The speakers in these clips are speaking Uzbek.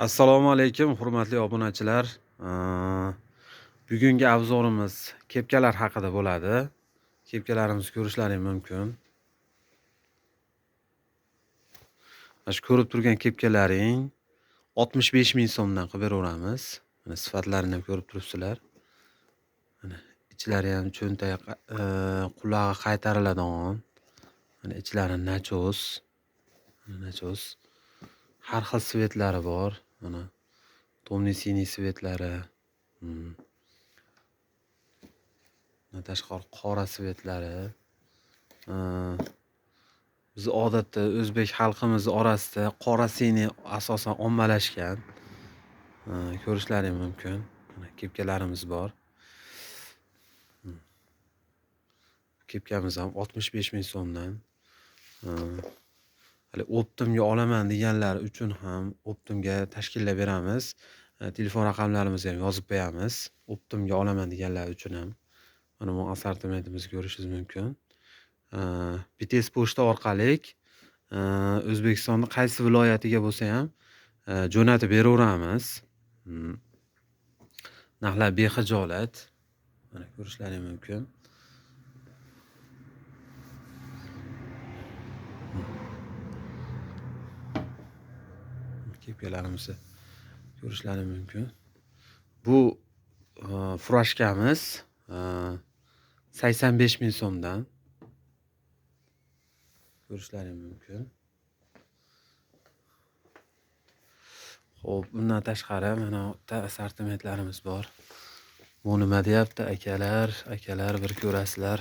Assalomu alaykum, hurmatli obunachilar. Bugungi obzorimiz kepkalar haqida bo'ladi. Kepkalarimizni ko'rishlaring mumkin. Mana shu ko'rib turgan kepkalaring 65 ming so'mdan qilib beraveramiz. Mana sifatlarini ham ko'rib turibsizlar. Mana ichlari ham cho'ntagi qulog'i qaytariladigan. Mana ichlari nachos. Nachos. Har xil svetlari bor. Mana tomni siniy svetlari. Bundan tashqari qora svetlari. Biz odatda o'zbek xalqimiz orasida qora siniy asosan ommalashgan. Ko'rishlaring mumkin. Mana kepkalarimiz bor. Kepkamiz ham 65 ming so'mdan. Hali optimga olaman deganlar uchun ham optimga tashkillab beramiz. Telefon raqamlarimizni ham yozib qo'yamiz. Optimga olaman deganlar uchun ham mana bu assortimentimizni ko'rishingiz mumkin. BTS pochta orqali O'zbekistonning qaysi viloyatiga bo'lsa ham jo'natib beraveramiz. Narxlar bexijolat. Mana ko'rishlaring mumkin. Kepkalarimizni ko'rishlaring mumkin. Bu furashkamiz 85 ming so'mdan. Ko'rishlaring mumkin. Xo'p, bundan tashqari mana bu yerda assortimentlarimiz bor. Bu nima deyapti akalar? Akalar bir ko'rasizlar.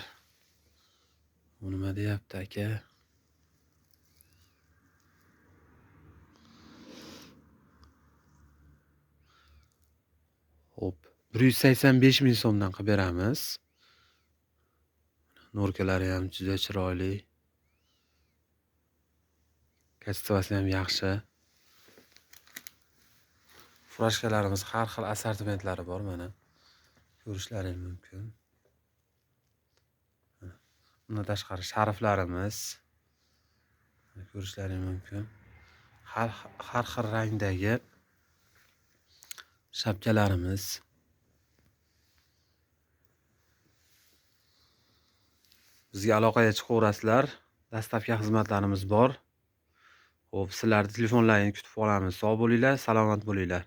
Bu nima deyapti aka? Xo'p, 185 ming so'mdan qilib beramiz. Norkalari ham juda chiroyli. Kachestvasi ham yaxshi. Furashkalarimiz har xil assortimentlari bor mana. Ko'rishlaring mumkin. Bundan tashqari sharflarimiz ko'rishlaring mumkin. Har xil rangdagi shapkalarimiz. Bizga aloqaga chiqaverasizlar. Dastavka xizmatlarimiz bor. Xo'p, sizlarni telefonlaringni kutib qolamiz. Sog' bo'linglar, salomat bo'linglar.